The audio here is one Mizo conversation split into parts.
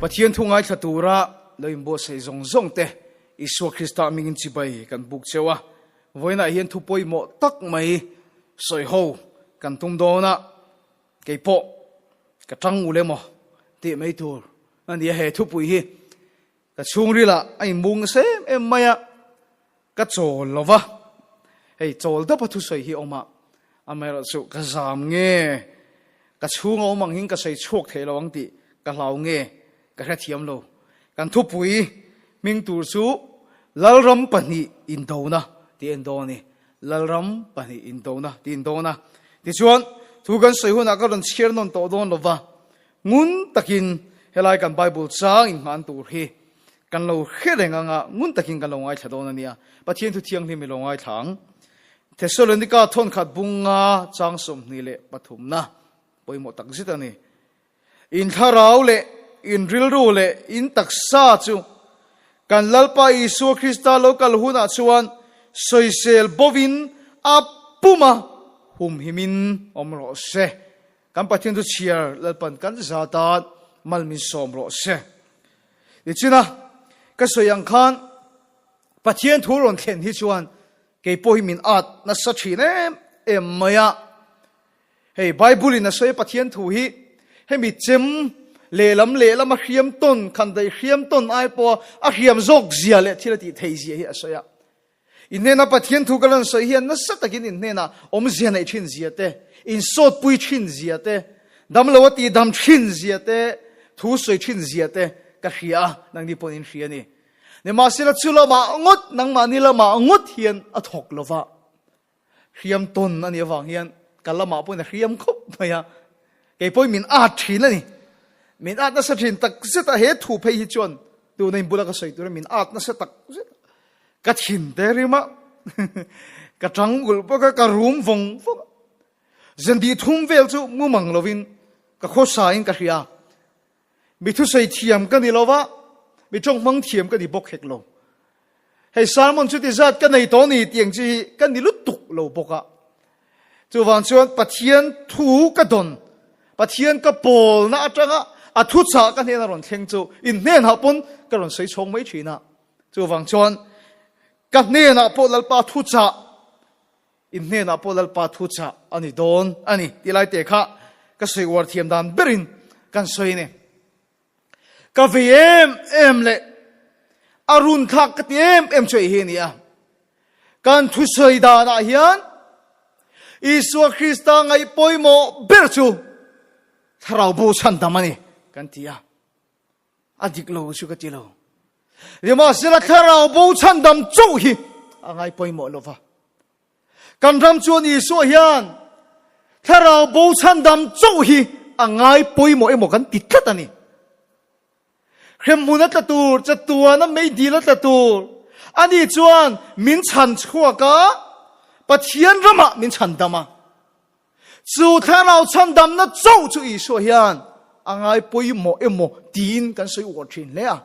Pathian thu ngaithla tura lo inbuatsaih zawng zawng te Isua Krista hmingin chibai kan buk cheu a. Vawiinah hian thu pawimawh tak mai sawi ho kan tum dawn a, kei pawh ka tang ul emaw tih mai tur a ni a, he thupui hi ka chhungrilah a inmung nasa em em mai a, ka chawl lo va, hei chawl dapa thusawi hi a awm a, amaherawhchu ka zam nge, ka chhung a awm ang hian ka sawi chhuak thei lo ang tih ka hlau nge ka hrethiam lo. Kan thupui hming tur chu Lalram pahnih indona tih a indawn a ni. Lalram pahnih indona tih a indawn a. Tichuan, thu kan sawi hunah ka rawn chhiar nawn tawh dawn lo va, ngun takin helai kan Bible chang inhman tur hi kan lo hre reng anga ngun takin kan lo ngaithla dawn a nia. Pathian thu thianghlim i lo ngaithla ang. Thessalonika thawnkhat bunga chang 23na pawimawh tak zet a ni. In thlarau leh in rilru leh in taksa chu kan Lalpa Isua Krista lo kal hunah chuan sawisel bovin a puma humhimin awm rawh se. Kan Pathian chu chhiar Lalpan kan za tan mal min sawm rawh se. Tichina ka sawi ang khan Pathian thu rawn thlen hi chuan kei pawh hi min at nasa thin em em mai a. Hei Bible in a sawi Pathian thu hi hemi chem lehlam lehlam a hriam tawn khan daih hriam tawn ai pawha a hriam zawk zia leh thil a tih thei zia hi a sawi a. In hnena Pathian thu ka lan sawi hian nasa takin in hnena awmzia neih thin zia te, in sawtpui thin zia te, damlo a tih dam thin zia te, thu sawi thin zia te ka hria a, nangni pawhin in hria a ni. Nimahsela chu lamah ngawt, nangmahni lamah ngawt hian a thawk lo va, hriam tawn a nih avang hian ka lamah pawhin a hriam khawp mai a, kei pawhin min at thin a ni. Min at nasa thin tak zet a, he thu phei hi chuan tuna in bula ka sawi tura min at nasa tak zet a. Ka thin te rim a, ka tang ulh bawk a, ka rum vawng vawng a. Zan dih thum vel chu mu mang lovin ka khawsa in ka hria. Mi thusawi thiam ka ni lo va, mi tawng hmang thiam ka ni bawk hek lo. Hei sermon chuti zat ka nei tawh ni tiang chi hi ka ni lutuk lo bawk a. Chuvang chuan Pathian thu ka dawn, Pathian ka pawlna atanga a thuchah ka hnena rawn thleng chu in hnenah pawn ka rawn sawi chhawng mai thin a. Chuvang chuan ka hnenah pawh Lalpa thuchah, in hnenah pawh Lalpa thuchah a ni dawn a ni tih lai te kha ka sawi uar thiam dan berin kan sawi a ni. Ka vei em em leh a run thlak ka ti em em chu hei hi a ni a. Kan thusawi danah hian Isua Krista ngaih pawimawh ber chu thlarau bo chhandam a ni kan ti a. A dik lo chu ka ti lo. Nimahsela thlarau bo chhandam chauh hi a ngai pawimawh lo va. Kan ram chuan Isua hian thlarau bo chhandam chauh hi a ngai pawimawh emaw kan ti tlat a ni. Hremhmun a tla tur, chatuana meidil a tla tur, ani chuan min chhan chhuak a, Pathian ramah min chhandam a. Chu thlarau chhandamna chauh chu Isua hian a ngai pawimawh emaw tiin kan sawi uar thin hle a.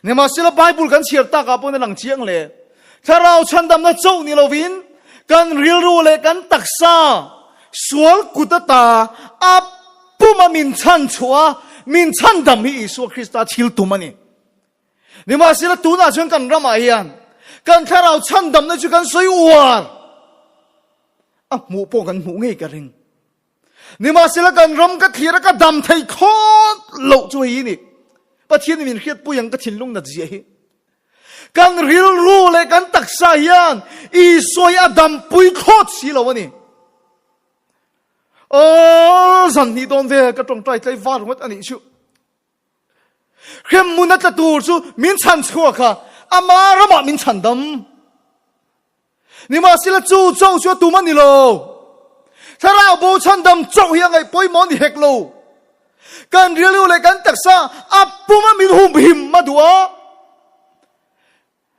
Nimahsela Bible kan chhiar takah pawhin a lang chiang hle. Thlarau chhandamna chauh ni lovin kan rilru leh kan taksa sual kut ata a puma min chhan chhuah a, min chhandam hi Isua Krista thil tum a ni. Nimahsela tunah chuan kan ramah hian kan thlarau chhandamna chu kan sawi uar. A hmuh pawh kan hmuh ngei ka ring. Nimahsela kan ram ka thlir a ka dam thei khawt loh chu hei hi ni. Pathian in min hriatpui ang ka thinlung nat zia hi. Kan rilru leh kan taksa hian Isua hi a dampui thlawt si lo a ni. Aw zan hnih dawn vel ka tawngtai tlai var ngawt a nih chu. Hremhmun a tla tur chu min chhan chhuak a, ama ramah min chhan dam. Nimahsela chu chauh chu a tum a ni lo. Thlarau bo chhandam chauh hi a ngaih pawimawh a ni hek lo. Kan rilru leh kan taksa a puma min humhim a duh a.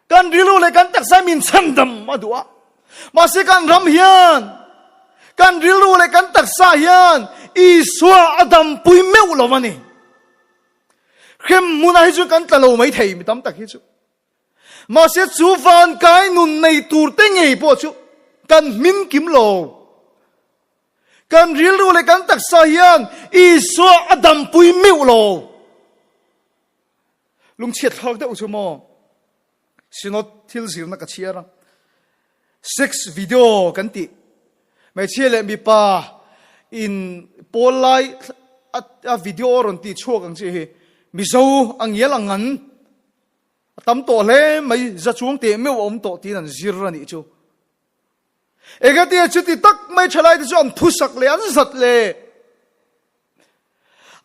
Kan rilru leh kan taksa min chhandam a duh a. Mahse kan ram hian kan rilru leh kan taksa hian Isua a dampui meuh lo a ni. Hremhmunah hi chuan kan tla lo mai thei mi tam tak hi chu. Mahse chu vankai nun nei tur te ngei pawh chu kan hmin kim lo. Kan rilru leh kan taksa hian Isua a dampui meuh lo. Lungchhiat thlak deuh chu maw? Synod thil zirna ka chhiar a. Sex video kan tih. Hmeichhia leh mipa in pawl lai a video rawn tih chhuak ang chi hi Mizo a ngial ang an a tam tawh hle mai za chuang teh meuh a awm tawh tiin an zir a nih chu. Engatia chuti tak mai thalai te chu an phusak leh an zat leh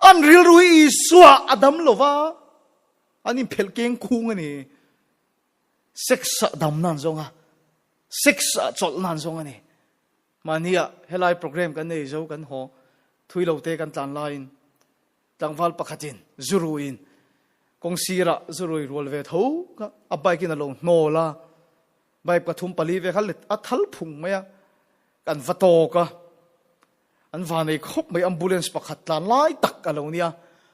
an rilru hi Isua a dam lova an inphelh keng khung a ni. Sex ah dam nan zawng a, sex ah chawlh nan zawng a ni. Mahni ah helai program kan nei zo kan haw thui lo te kan tlan laiin tlangval pakhatin zuruiin kawng sirah zurui rual ve tho kha a bike in a lo hnawl a, Bike 34 ve kha let a thal phung mai a, kan va tawk a, an va nei khawp mai ambulance pakhat tlan lai tak a lo nia,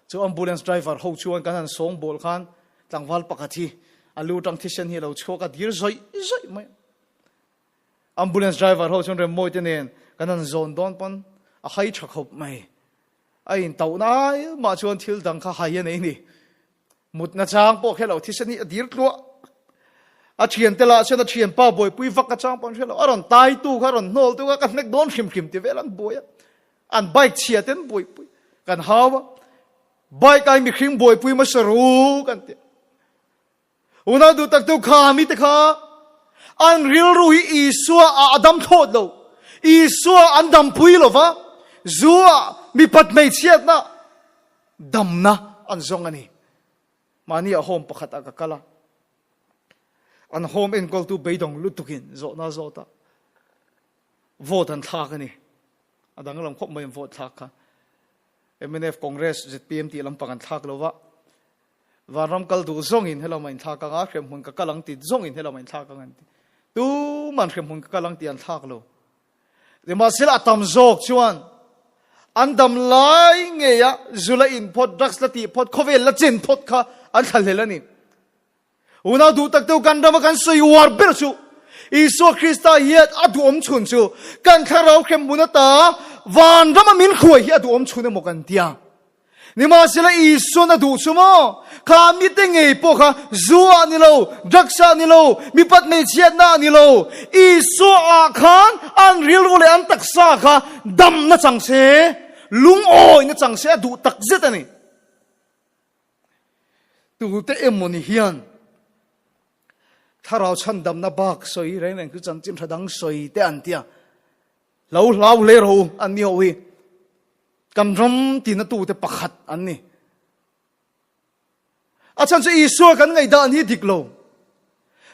chu ambulance driver ho chuan kan han sawng bawl khan tlangval pakhat hi a lu tang thisen hi a lo chhuak a, dir zawih zawih mai a. Ambulance driver ho chuan Remmawi te nen kan han zawn dawn pawn a hai tha khawp mai, a intauh nai mah chuan thil dang kha hai a nei ni. Mutna chang pawh hre lo, thisen hi a dir tluah. A thiante lah chuan a thianpa buaipui vak a chang pawh an hre lo. A rawn taitu kha, a rawn hnawltu kha ka hnek dawn hrim hrim ti vel an buai a. An bike chhia te an buaipui. Kan hau a. Bike ai mihring buaipui hmasa ru kan ti. Unau duh tak tu kha mi te kha an rilru hi Isua a a dam thlawt lo. Isua an dampui lo va, zu ah mipat hmeichhiatna Damna an zawng a ni. Mahni ah home pakhat ah ka kal a. An home enkawltu beidawng lutukin zawhna a zawt a. Vote an thlak a ni. A danglam khawp mai an vote thlak kha. Mnf, Congress, zpm tih lampang an thlak lo va. Vanram kal duh zawngin helam a inthlak ang a, hremhmun ka kal ang ti zawngin helam a inthlak ang an ti. Tuman hremhmun ka kal ang tih an thlak lo. Nimahsela a tam zawk chuan an dam lai ngeia zu la in phawt, drugs la tih phawt, khawvel la chen phawt kha an thlahlel a ni. Unau duh tak deuh kan rama kan sawi uar ber chu Isua Krista hian a duhawm chhun chu kan thlarau hremhmun ata vanrama min hruai hi a duhawm chhun emaw kan tia. Nimahsela Isuan a duh chu maw? Kha mite ngei pawh kha zu ah ni lo, drugs ah ni lo, mipat hmeichhiatna ah ni lo, Isua ah khan an rilru leh an taksa kha damna chang se, lungawina chang se a duh takzet a ni. Tute emaw ni hian thlarau chhandamna bak sawi reng reng chu chanchin tha dang sawi te an tia. Lo hlau hle rawh u, an ni ho hi kan ram tina tute pakhat an ni. A chhan chu Isua kan ngaihdan hi dik lo.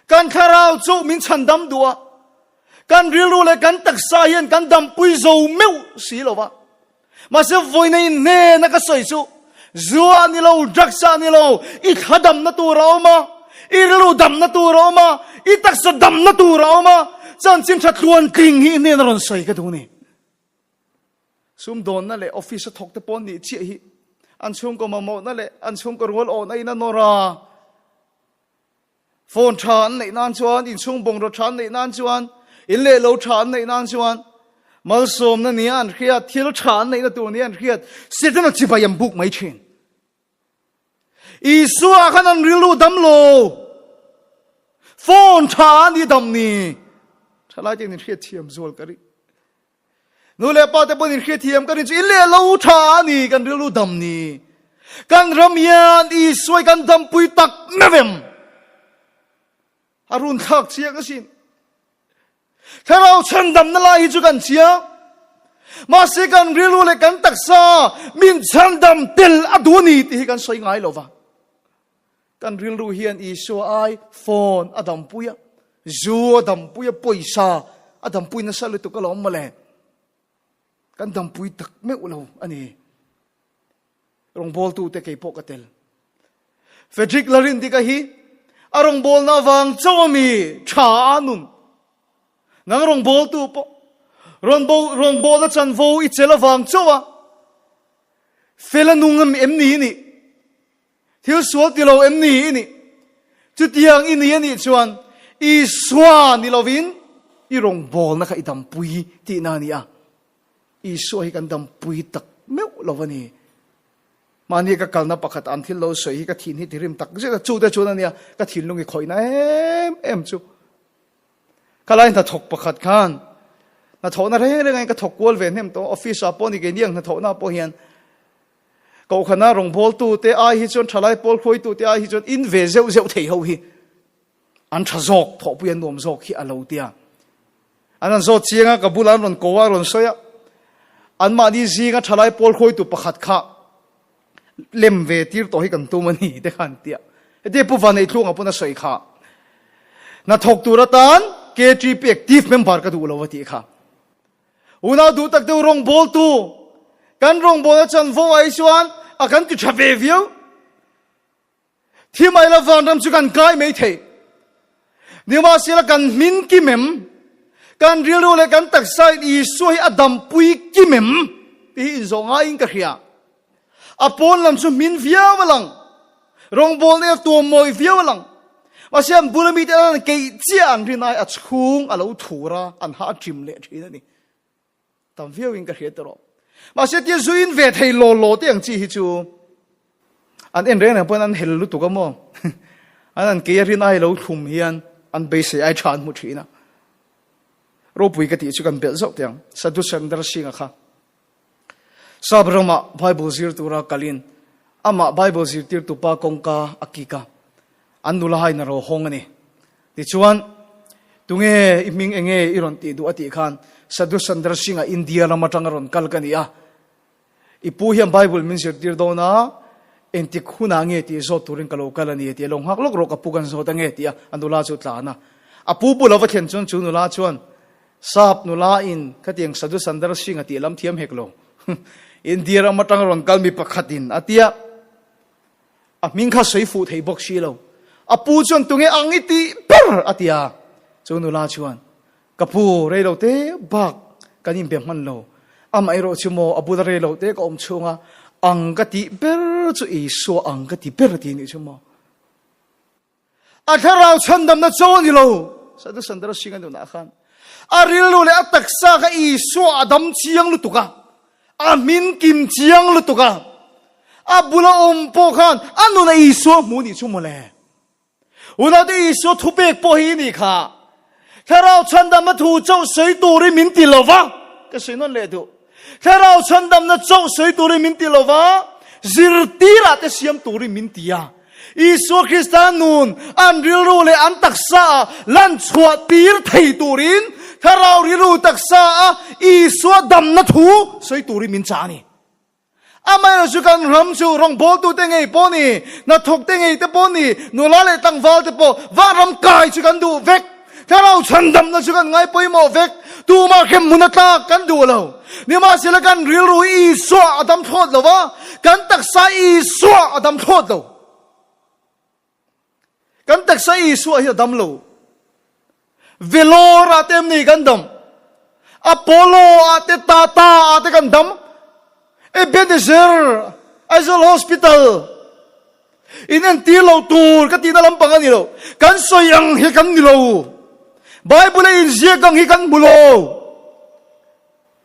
Kan thlarau chu min chhandam duh a, kan rilru leh kan taksa hian kan dampui zo meuh si lo va. Mahse vawiina in hnena ka sawi chu zu ah ni lo, drugs ah ni lo, i thla damna tur a awm a, i rilru damna tur a awm a, i taksa damna tur a awm a, chanchin tha tluan tling hi i hnena rawn sawi ka duh ni. Sumdawnna leh office a thawk te pawh nih chiah hi an chhungkaw mamawhna leh an chhungkaw rual awhna in a nawr a. Phone tha an neih nan chuan, inchhung bungraw tha an neih nan chuan, in leh lo tha an neih nan chuan, malsawmna nia an hriat, thil tha an neihna tur nia an hriat, Setana chibai an buk mai thin. Isua khan an rilru dam lo. Phone tha an i dam ni. Thalai te in hriat thiam zual ka ri. Nu leh pa te pawhin in hriathiam ka rin chu in leh lo tha a ni kan rilru dam ni. Kan ram hian Isua hi kan dampui tak meuh em? A run thlak chiang asin. Thlarau chhandamna lai hi chu kan chiang. Mahse kan rilru leh kan taksa min chhandam tel a duh a ni tih hi kan sawi ngai lo va. Kan rilru hian Isua ai phone a dampui a, zu a dampui a, pawisa a dampui nasa lutuk alawm mawle. Kan dampui tak meuh lo a ni. Rawngbawltute kei pawh ka tel. Frederick Larindika hi a rawngbawlna avang chauh a mi tha a nun. Nang rawngbawltu pawh rawngbawlna chanvo i chel avang chauh a fel a nung em ni nih? Thil sual ti lo em ni i nih? Chutiang i ni a nih chuan Isua ni lovin i rawngbawlna kha i dampui tihna a ni a. Isua hi kan dampui tak meuh lo a ni. Mahni ka kalna pakhat an thil lo sawi hi ka thin hi tirim tak zet a, chu te chuan ania ka thinlung i khawihna em em chu. Ka lai hnathawk pakhat khan hnathawhna reng reng in ka thawk kual ve hnem tawh office ah pawh ni keini ang hnathawhna pawh hian kohhana rawngbawltu te ai hi chuan thalai pawl hruaitu te ai hi chuan in ve zeuh zeuh thei ho hi an tha zawk thawhpui an nuam zawk hi a lo tia. An han zawt chiang a, ka bulah an rawn ko a, a rawn sawi a. Anmahni zinga thalai pawl hruaitu pakhat kha lem ve tir tawh hi kan tum a ni te kha an ti a. Hetia Pu Vaneihtluanga pawn a sawi kha, Hnathawk tur atan KTP active member ka duh lo a tih kha. Unau duh tak deuh rawngbawltu kan rawngbawlna chanvo ah hi chuan a kan ti tha ve viau. Thi mai la vanram chu kan kai mai thei. Nimahsela kan hmin kim em? Kan rilru leh kan taksa in Isua hi a dampui kim em? Tih hi inzawh ngaiin ka hria. A pawn lam chu hmin viau a lang. Rawngbawlna hi a tuam mawi viau a lang. Mahse an bula mite an keih chiah an rin ai a chhung a lo thur a, an ha a ṭim leh ṭhin a ni. Tam viau in ka hria tawh. Mahse tia zu in ve thei law law te ang chi hi chu an en reng reng pawn an hel lutuk a maw. An an kei a rin ai lo thlum hian an beisei ai tha an hmu thin a. Ropui ka tih chu kan belh zauh teh ang. Sadhu Sundar Singh-a kha Sap ramah Bible zir tura kalin amah Bible zirtirtupa kawngka a kik a. An nula hain a ro hawng a ni. Tichuan, Tunge i hming enge i rawn tih duh a tih khan Sadhu Sundar Singh-a India lam atanga rawn kal ka ni a. I pu hian Bible min zirtir dawn a, engtik hunah nge tih zawt turin ka lo kal a ni a ti a, lo nghak lawk rawh ka pu kan zawt ange tih a, a nula chu tlan a. A pu bula va thlen chuan chu nula chuan Sap nula in khatiang Sadhu Sundar Singh-a tih lam thiam hek lo. India ram atanga rawn kal mi pakhatin a ti a. A hming kha sawi fuh thei bawk si lo. A pu chuan tunge ang i tih ber a ti a. Chu nula chuan, Ka pu, rei lo te bak kan inbe hman lo. Amah erawh chu maw a bula rei lo te ka awm chhunga ang ka tih ber chu Isua ang ka ti ber a ti nih chu maw. A thlarau chhandamna cho a ni lo. Sadhu Sundar Singh a nunah khan a rilru leh a taksa kha Isua a dam chiang lutuk a, a hmin kim chiang lutuk a, a bula awm pawh khan a nuna Isua hmu nih chu mawle. Unaute Isua thupek pawh hi nih kha. Thlarau chhandamna thu chauh sawi turin min ti lo va, ka sawi nawn leh duh. Thlarau chhandamna chauh sawi turin min ti lo va, zirtirah te siam turin min ti a. Isua Krista nun an rilru leh an taksa ah lan chhuah tir thei turin Thlarau rilru taksa a Isua damna thu sawi turin min chah a ni. Amaherawh chu kan ram chu rawngbawltute ngei pawh ni, hnathawkte ngei te pawh ni, nula leh tlangval te pawh vanram kai chu kan duh vek. Thlarau chhandamna chu kan ngai pawimawh vek. Tumah hremhmun a tlak kan duh lo. Nimahsela kan rilru hi Isua a dam thlawt lo va, kan taksa Isua a dam thlawt lo. Kan taksa Isua hi a dam lo. Velore ah te em ni kan dam? Apollo ah te Tata ah te kan dam? Ebenezer, Aizawl Hospital in entir lo tur ka tihna lampang a ni lo. Kan sawi ang hi kan ni lo. Bible a inziak ang hi kan hmu lo.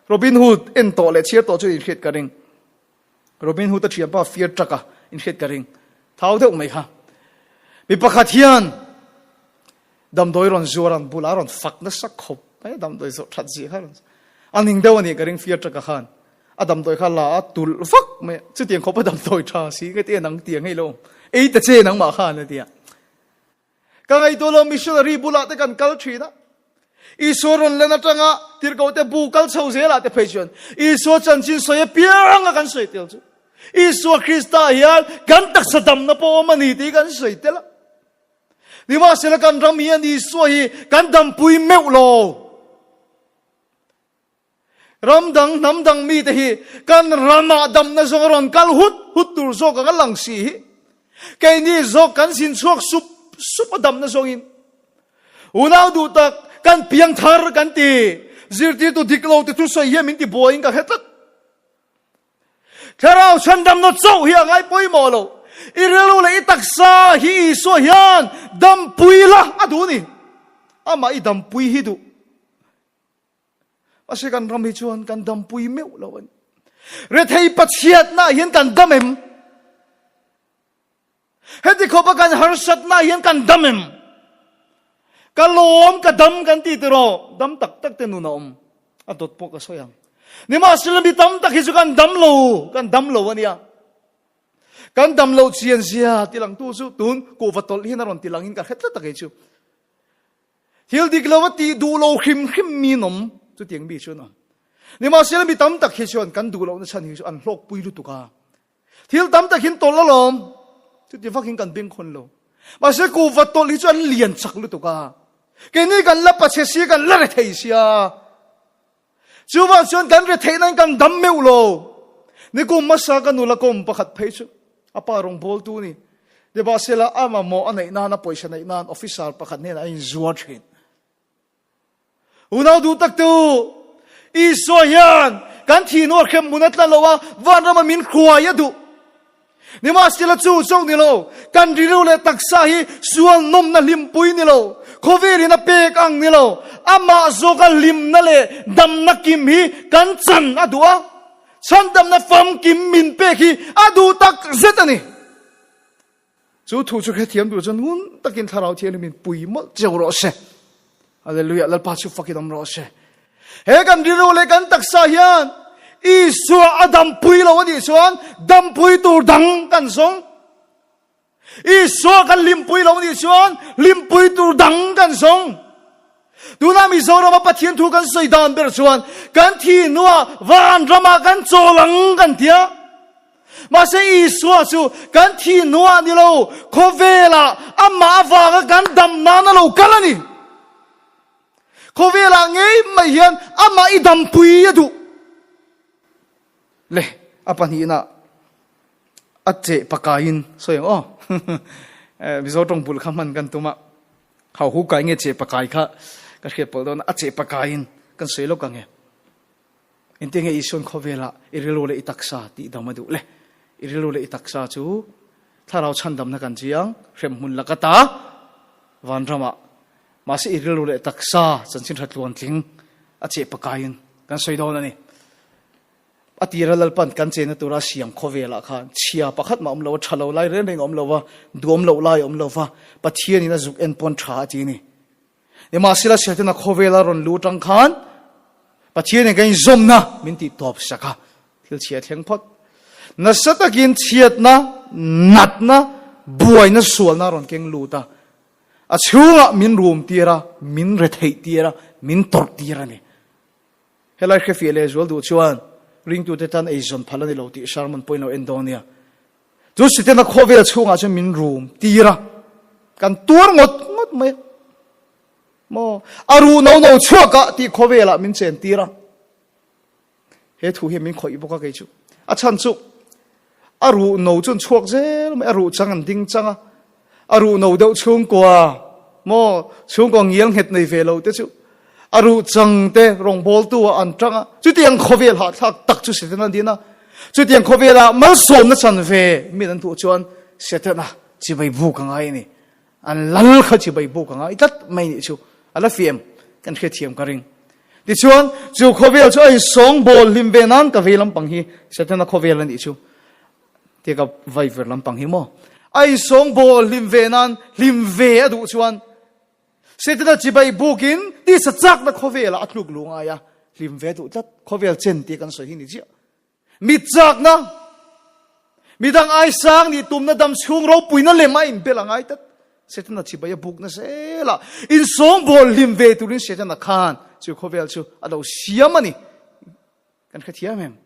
Robin Hood en tawh leh chhiar tawh chu inhriat ka ring. Robin Hood a thianpa fear truck a inhriat ka ring. Thau deuh mai kha. Mi pakhat hian damdawi rawn zuar an bulah rawn fak nasa khawp mai damdawi zawh that zia kha rawn a ning deuh a nih ka ring fear truck a khan a damdawi kha la a tulh vak mai chutiang khawp a damdawi tha si nge tia nang tiang hei lo ei ta che nangmah khan a tia. Ka ngaihtuah lo missionary bulah te kan kal thin a. Isua rawn len atanga tirhkoh te bu kal chho zelah te phei chuan Isua chanchin sawi apiang a kan sawi tel chu. Isua Krista hian kan taksa damna pawh awm a ni tih kan sawi tel a. Nimahsela kan ram hian Isua hi kan dampui meuh lo. Ram dang, hnam dang mite hi kan ramah damna zawng a rawn kal hut hut tur zawk ang a lang si hi. Keini zawk kan zin chhuak sup sup a damna zawngin. Unau duh tak kan piang thar kan ti. Zirtirtu dik lo te thusawi hian min ti buaiin ka hre tlat. Thlarau chhandamna chauh hi a ngai pawimawh lo. I rilru leh i taksa hi Isua hian dampui la a duh ni. Amah i dampui hi duh. Mahse kan ram hi chuan kan dampui meuh lo a ni. Rethei Pathiatna hian kan dam em? Heti khawpa kan harsatna hian kan dam em? Ka lawm, ka dam kan ti tiraw? Dam tak tak te nun a awm. A dawt pawh ka sawi ang. Nimahsela mi tam tak hi chu kan dam lo, kan dam lo a nia. Kan dam lo chian zia tilangtu chu tun kuhva tawlh hian a rawn tilangin ka hre tlat a kei chu. Thil dik lo a tih duh lo hrim hrim mi an awm, chutiang mi chu an awm. Nimahsela mi tam tak hi chuan kan duh lohna chhan hi chu an hlawkpui lutuk a. Thil tam tak hin tawlh alawm, chuti vakin kan bengkhawn lo. Mahse kuhva tawlh hi chu an lian chak lutuk a. Keini kan la pachhe sia, kan la rethei sia. Chuvang chuan kan retheih nan kan dam meuh lo. Nikum hmasa ka nula kawm pakhat phei chu a pa rawngbawltu ni. Nimahsela a mamawh a neih nan a pawisa neih nan officer pakhat hnenah a inzuar thin. Unau duh tak tu Isua hian kan thih hnuah hremhmun a tla lo a, vanrama min hruai a duh. Nimahsela chu chauh ni lo, kan rilru leh taksa hi sual nawmna hlimpui ni lo, khawvelin a pek ang ni lo, amah zawka hlimna leh damna kim hi kan chan a duh a, chhandamna famkim min pek hi a duh tak zet a ni. Chu thu chu hrethiam tur chuan ngun takin Thlarau Thianghlim in pui mawlh cheu rawh se. Hallelujah, Lalpa chu fakin awm rawh se. He kan rilru leh kan taksa hian Isua a dampui lo a nih chuan dampui tur dang kan zawng. Isua kan hlimpui lo a nih chuan hlimpui tur dang kan zawng. Tuna Mizorama Pathian thu kan sawi dan ber chuan kan thi hnuah van ramah kan chawl ang kan tia. Mahse Isua chu kan thi hnuah ni lo, khawvelah amah avanga kan dam nan a lo kal a ni. Khawvelah ngei mai hian amah i dampui a duh. Le, a pahnihna a cheh pakaiin sawi ang aw. Mizo tawng bul kha hman kan tum a. Hau hu kai nge cheh pakai kha ka hriat pawlh dawn a, a cheh pakaiin kan sawi lawk ang e. Engtin nge Isuan khawvelah i rilru leh i taksa tih dam a duh le? I rilru leh i taksa chu thlarau chhandamna kan chiang, hremhmun laka ta vanramah. Mahse i rilru leh taksa chanchin tha tluantling a cheh pakaiin kan sawi dawn a ni. A tira Lalpan kan chenna tura siam khawvelah khan chhia pakhat mah awm lo a, tha lo lai reng reng a awm lo va, duhawm loh lai a awm lo va, Pathianin a zuk en pawn tha a ti a ni. Nimahsela Setana khawvela rawn lu atang khan Pathianin kan inzawmna min tih tawp sak a, thil chhia thleng phawt. Nasa takin chhiatna, natna, buaina, sualna a rawn keng lut a, a chhungah min rum tir a, min retheih tir a, min tawrh tir a ni. Helai hrefiah leh zual duh chuan ringtute tan eizawn phal a ni lo tih sermon pawhin lo en dawn nia. Chu Setana khawvel chhungah chuan min rum tir a, kan tuar ngawt ngawt mai a. Maw? A ruh no no chhuak ah tih khawvelah min chen tir a. He thu hian min khawih bawk a kei chu. A chhan chu a ruh no chu an chhuak zel mai, a ruh chang an ding chang a. A ruh no deuh chhungkua maw chhungkua ngial nghet nei ve lo te chu a ruh chang te rawngbawltu ah an tang a. Chutiang khawvel hahthlak tak chu Setana an din a. Chutiang khawvelah malsawmna chan ve min an duh chuan Setana chibai buk a ngai a ni. An lal kha chibai buk a ngai tlat mai nih chu a la fiam kan hrethiam ka ring. Tichuan chu khawvel chu a insawngbawl hlim ve nan ka vei lampang hi Setana khawvel a nih chu. Tia ka vai ver lampang hi maw? A insawngbawl hlim ve nan hlim ve a duh chuan Setana chibai bukin tisa chakna khawvelah a tluk lu ngai a, hlim ve duh tlat khawvel chen tia kan sawi hi ni chiah. Mi chakna, midang ai sang nih tumna dam chhung ropuina lem a inbel a ngai tlat. Setana chibai a bukna zelah insawngbawl hlim ve turin Setana khan chu khawvel chu a lo siam a ni. Kan hrethiam em?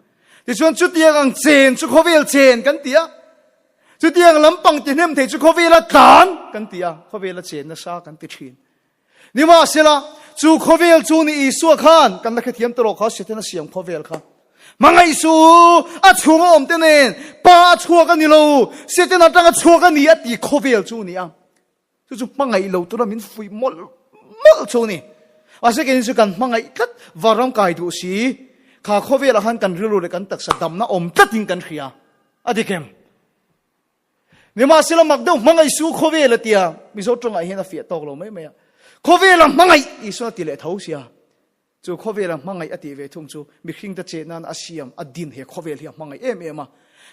Tichuan chutiang ang chen chu khawvel chen kan ti a. Chutiang lampang ti hnem thei chu khawvela tlan kan ti a, khawvela chen nasa kan ti thin. Nimahsela, chu khawvel chu ni Isua khan kan la hrethiam ta rawh kha Setana siam khawvel kha. Hmangaih su, a chhunga awm te nen pa a chhuak a ni lo, Setana atanga chhuak a ni a ti khawvel chu ni a. Chu chu hmangaih lo tura min fuih mawlh mawlh chu a ni. Mahse keini chu kan hmangaih tlat, vanram kai duh si, kha khawvelah khan kan rilru leh kan taksa damna awm tlatin kan hria. A dik em? Nimahsela mak deuh hmangaih su khawvel a tia, Mizo tawngah hian a fiah tawk lo mai mai a. Khawvela hmangaih Isua a ti leh tho sia. Chu khawvela hmangaih a tih ve thung chu mihringte chet nan a siam, a din he khawvel hi a hmangaih em em a.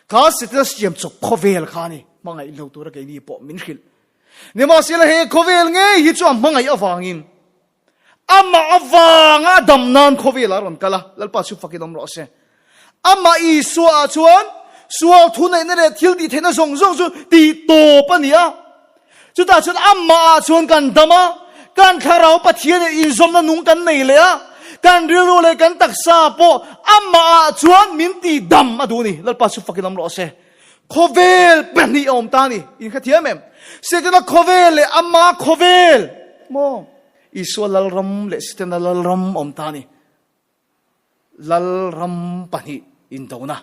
Kha Setana siam chawp khawvel kha a ni, hmangaih lo tura keini pawh min hrilh. Nimahsela he khawvel ngei hi chu a hmangaih avangin amah avanga a dam nan khawvelah a rawn kal a, Lalpa chu fakin awm rawh se. Amah Isua ah chuan sual thuneihna leh thil tih theihna zawng zawng chu tih tawp a ni a. Chutah chuan amah ah chuan kan dam a, kan thlarau Pathian leh inzawmna nung kan nei leh a, kan rilru leh kan taksa pawh amah ah chuan min tih dam a duh a ni. Lalpa chu fakin awm rawh se. Khawvel pahnih a awm ta a ni. In hrethiam em? Setana khawvel leh ama khawvel maw? Isua Lalram leh Setana Lalram a awm ta a ni. Lalram pahnih indona.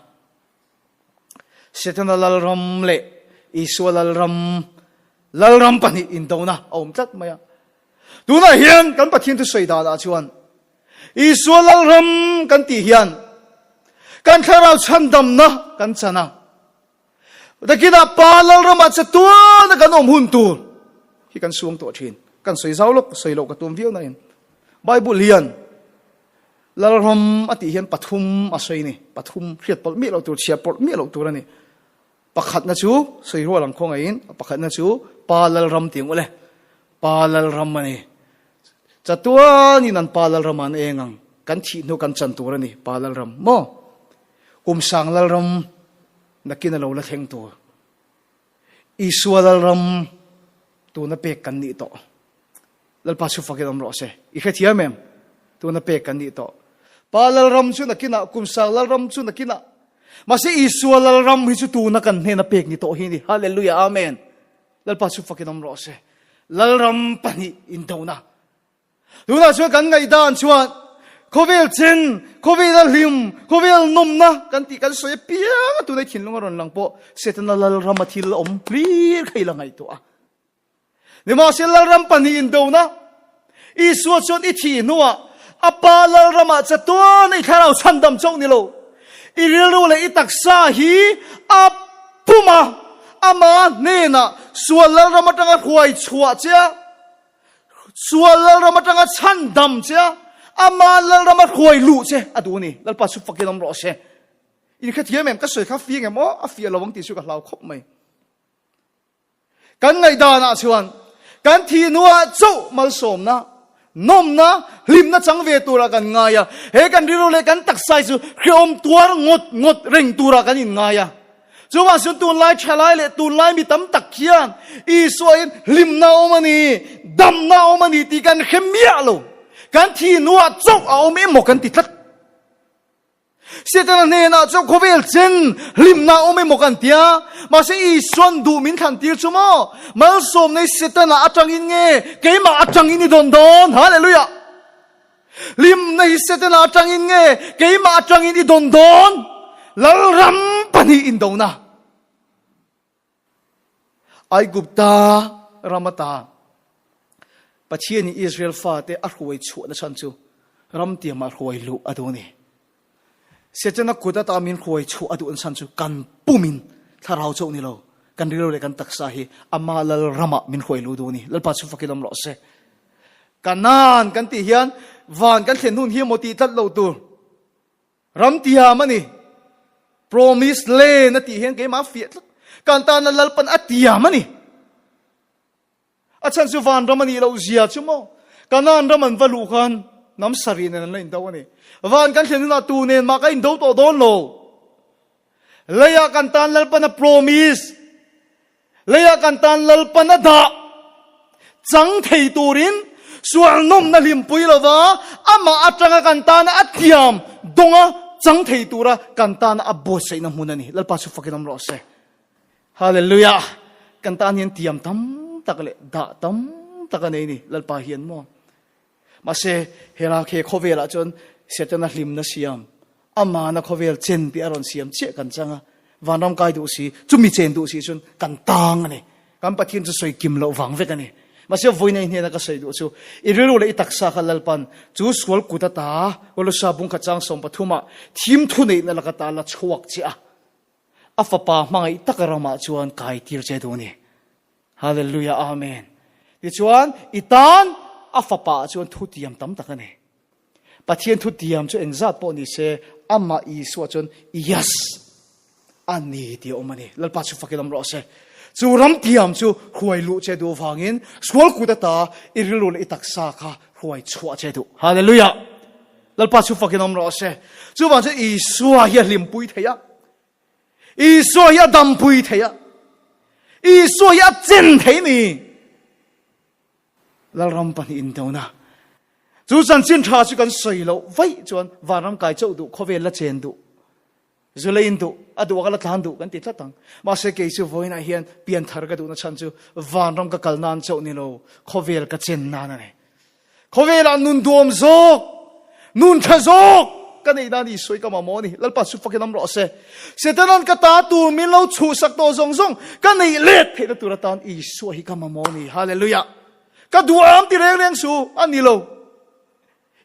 Setana Lalram leh Isua Lalram, Lalram pahnih indona a awm tlat mai a. Tunah hian kan Pathian thusawi danah chuan Isua Lalram kan tih hian kan thlarau chhandamna kan chan a. Takinah Pa Lalramah chatuana kan awm hun tur hi kan suang tawh thin. Kan sawi zau lawk, sawi loh ka tum viau nain Bible hian Lalram a tih hian pathum a sawi ni. Pathum hriat pawlh miah loh tur, chhiar pawlh miah loh tur a ni. Pakhatna chu sawi rual ang khawngaihin, pakhatna chu Pa Lalram tih ang ule. Pa Lalram a ni. Chatuanin an Pa Lalram ah an eng ang. Kan thih hnu kan chan tur a ni, Pa Lalram. Maw? Kum sang Lalram nakin a lo la thleng tur. Isua Lalram tuna pek kan nih tawh. Lalpa chu fakin awm rawh se. I hrethiam em? Tuna pek kan nih tawh. Pa Lalram chu nakinah, kum sang Lalram chu nakinah. Mahse Isua Lalram hi chu tuna kan hnena pek ni tawh hi ni. Hallelujah, Amen. Lalpa chu fakin awm rawh se. Lalram pahnih indona. Tunah chuan kan ngaihdan chuan khawvel chen, khawvel a hlim, khawvel nawmna kan tih kan sawi apiang a tunai thinlung a rawn lang pawh Setana Lalram a thil awm hlir kha i la ngaihtuah a. Nimahsela Lalram pahnih indona Isua chuan i thih hnuah a Pa Lalramah chatuan i thlarau chhandam chauh ni lo, i rilru leh i taksa hi a pum a, ama hnenah sual Lalram atanga hruai chhuah che a, sual Lalram atanga chhandam che a, ama Lalrama hruai luh che a duh a ni. Lalpa chu fakin awm rawh se. In hrethiam em? Ka sawi kha fiang em? Aw, a fiah lo ang tih chu ka hlau khawp mai. Kan ngaihdanah chuan kan thih hnuah chauh malsawmna, nawmna, hlimna chang ve turah kan ngai a. He kan rilru leh kan taksa hi chu hrehawm tuar ngawt ngawt reng turah kan inngai a. Chuvang chuan tunlai thalai leh tunlai mi tam tak hian Isua in hlimna a awm a ni, damna a awm a ni tih kan hre miah lo. Kan thih hnuah chauh a awm emaw kan ti tlat. Setana hnenah chuan khawvel chen hlimna a awm emaw kan ti a, mahse Isua'n duh min thlan tir chu maw? Malsawmna hi Setana atangin nge keimah atangin i dawn dawn? Hallelujah! Hlimna hi Setana atangin nge keimah atangin i dawn dawn? Lalram pahnih indona. Aigupta ram ata Pathianin Israel fate a hruai chhuahna chhan chu ram tiamah hruai luh a duh a ni. Setana kut ata min hruai chhuah a duhna chhan chu kan pumin thlarau chauh ni lo, kan rilru leh kan taksa hi ama lal ramah min hruai luh duh a ni. Lalpa chu fakin awm rawh se. Kanaan kan tih hian van kan thlen hun hi emaw tih tlat lo tur. Ram tiam a ni. Promise land a tih hian keimah a fiah tlat. Kan tana Lalpan a tiam a ni. A chhan chu vanram a nih loh zia chu maw? Kanaan ram an va luh khan hnam sarih nen an la indo a ni. Van kan thlen hunah tu nen mah ka indo tawh dawn lo. Leiah kan tan Lalpan a promise. Leiah kan tan Lalpan a dah chang thei turin sual nawmna hlimpui lova amah atanga kan tana a thiam dawnga chang thei tura kan tana a buatsaihna hmun a ni. Lalpa chu fakin awm rawh se. Hallelujah! Kan tan hian tiam tam tak leh dah tam tak a nei ni Lalpa hian maw. Mahse, hela khi khawvelah chuan Setana hlimna siam, amana khawvel chen tih a rawn siam chiah kan chang a, vanram kai duh si, chumi chen duh si chuan kan tang a ni. Kan Pathian chu sawi kim loh vang vek a ni. Mahse, vawiin hnena ka sawi duh chu, i rilru leh i taksa kha Lalpan chu sual kut ata Kolosa bungkhat chang sawmpathumah thim thuneihna laka ta la chhuak chiah a, a fapa hmangaih taka ramah chuan kai tir che duh a ni. Hallelujah Amen. Tichuan i tan a fapa ah chuan thu tiam tam tak a nei. Pathian thu tiam chu engzat pawh ni se amah Isua chuan yes. A ni tih a awm a ni. Lalpa chu fakin awm rawh se. Chu ram thiam chu hruai luh che duh avangin sual kut ata i rilru leh i taksa kha hruai chhuah che duh. Hallelujah! Lalpa chu fakin awm rawh se. Chuvang chuan Isua hi a hlimpui thei a. Isua hi a dampui thei a. Isua hi a chen thei ni. Lalram pahnih indona. Chu chanchin tha chu kan sawi loh vaih chuan vanram kai chauh duh, khawvel la chen duh. Zu lei in duh, a duh a ka la tlan duh kan ti tlat ang. Mahse kei chu vawiinah hian pianthar ka duhna chhan chu vanram ka kal nan chauh ni lo, khawvel ka chen nan a ni. Khawvelah nun duam zawk, nun tha zawk ka neih nan Isua hi ka mamawh a ni. Lalpa chu fakin awm rawh se. Setanan ka ta tur min lo chhuhsak tawh zawng zawng ka neih let theihna tur atan Isua hi ka mamawh a ni. Hallelujah! Ka duham ti reng reng su a ni lo.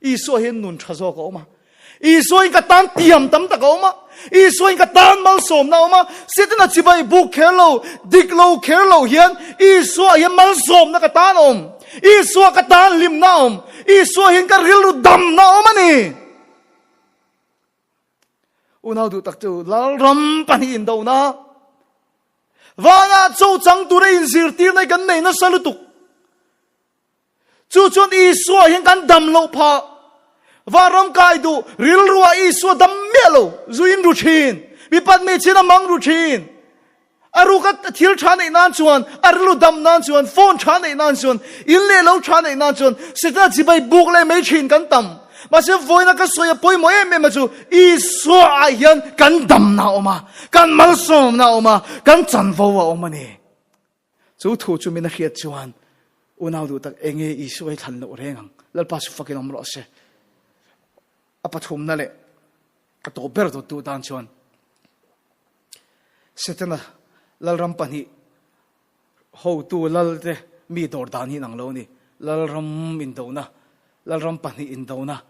Isua hian nun tha zawk a awm a. Isua in ka tan tiam tam tak a awm a. Isua in ka tan malsawmna a awm a. Setana chibai buk kher lo, dik lo kher lo hian Isua hian malsawmna ka tan a awm. Isua ka tan hlimna a awm. Isua hian ka rilru damna a awm a ni. Unau duh tak chu Lalram pahnih indona vanah cho chang tura inzirtirna hi kan nei nasa lutuk. Chu chuan Isua hian kan dam loh phah. Vanram kai duh rilruah Isua dam miah lo, zu in ru thin, mipat hmeichhian a mang ru thin. A ruka thil tha neih nan chuan, a rilru dam nan chuan, phone tha neih nan chuan, in leh lo tha neih nan chuan Setana chibai buk leh mai thin kan tam. Mahse vawiina ka sawi a pawimawh em em a chu Isua ah hian kan damna a awm a, kan malsawmna a awm a, kan chanvo a awm a ni. Chu thu chu min a hriat chuan unau duh tak enge Isua hi thlan loh reng ang. Lalpa chu fakin awm rawh se. A pathumna leh a tawp ber dawttu tan chuan Setana Lalram pahnih hotu Lalte mi dawr dan hi inang lo a ni. Lalram indona, Lalram pahnih indona.